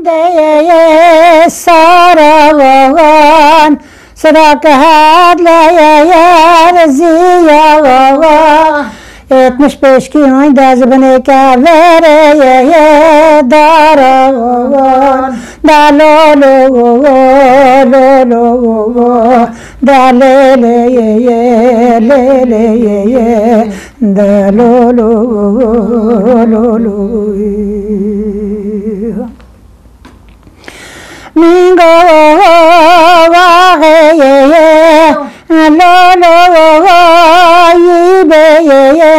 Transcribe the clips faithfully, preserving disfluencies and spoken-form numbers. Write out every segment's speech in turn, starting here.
Deyeye sarawan, sırak hadleyeye ziyawa. Etmiş beş kilometre zibineke vereyeye darawan. Da lo lo lo lo lo, da le le ye ye, le le ye ye, da lo lo lo lo. Mingo vaxê ye ye, lo lo yi be ye ye,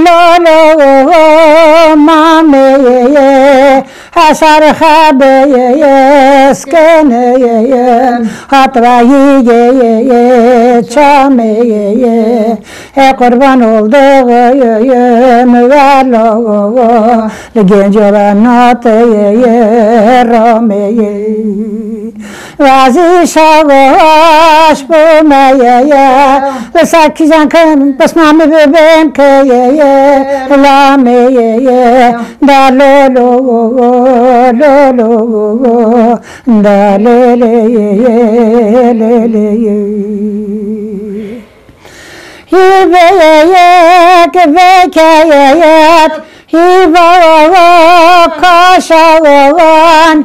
lo lo mame ye ye, hasar xabe ye ye, skene ye ye, hatrayî ye ye ye, çame ye ye. E qurban olduğum velo, li genco ve nateye rameye. Vazî şagoş bûmeye ye, li ser kîjan kim pismamî bibêm keye ye, lameye ye, da lo lo lo lo, da le le ye ye, le le ye. Hîveyek vekeyek, hîva kaşawan,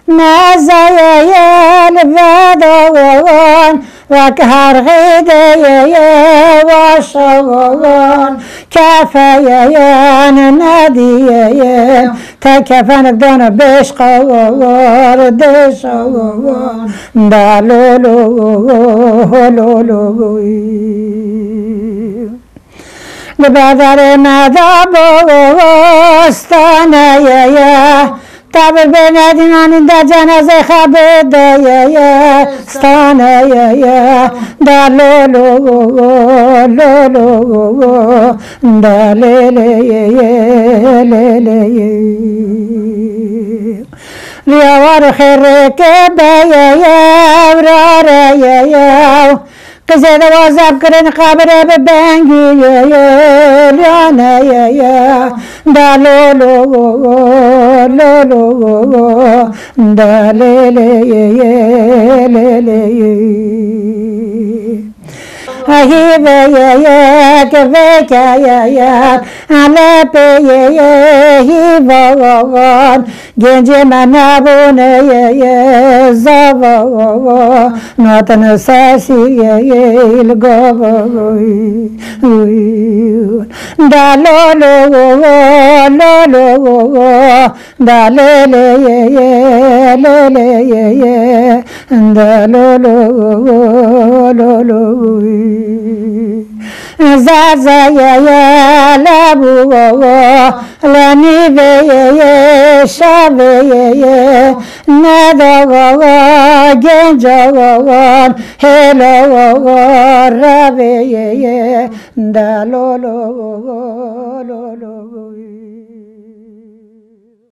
mezeyeye li vedawan, wek her xêdeyeye waşawan, kefeyeye nediyeye, te kefenek dana beşqa war, deşa war, da lo lo lo lo. Li berdarê me da bostaneye ye, tabir bê nedînanin de cenazê xebideye ye, staneye ye, da lo lo lo lo, da le le ye ye, le le ye. Riyawar xêreke beye ye, vrare ye ye. Qizê de wazeb kirin, qabire bi bengî ye ye, liyane ye ye. Da lo lo lo lo, da le le ye ye, le le ye. Hîveyeyek vekeyeyek, Elepeyeye hîvawan, gencê me nebûneyeye zavawan, natin sesiyeye li gavawan. Da lo lo lo lo, da le le ye ye, le le ye ye, da lo lo lo lo. Zazeye ye le bû, le nîveye ye, şaveye ye, ne da gencawan, hêlo raveye ye, da lo lo lo lo.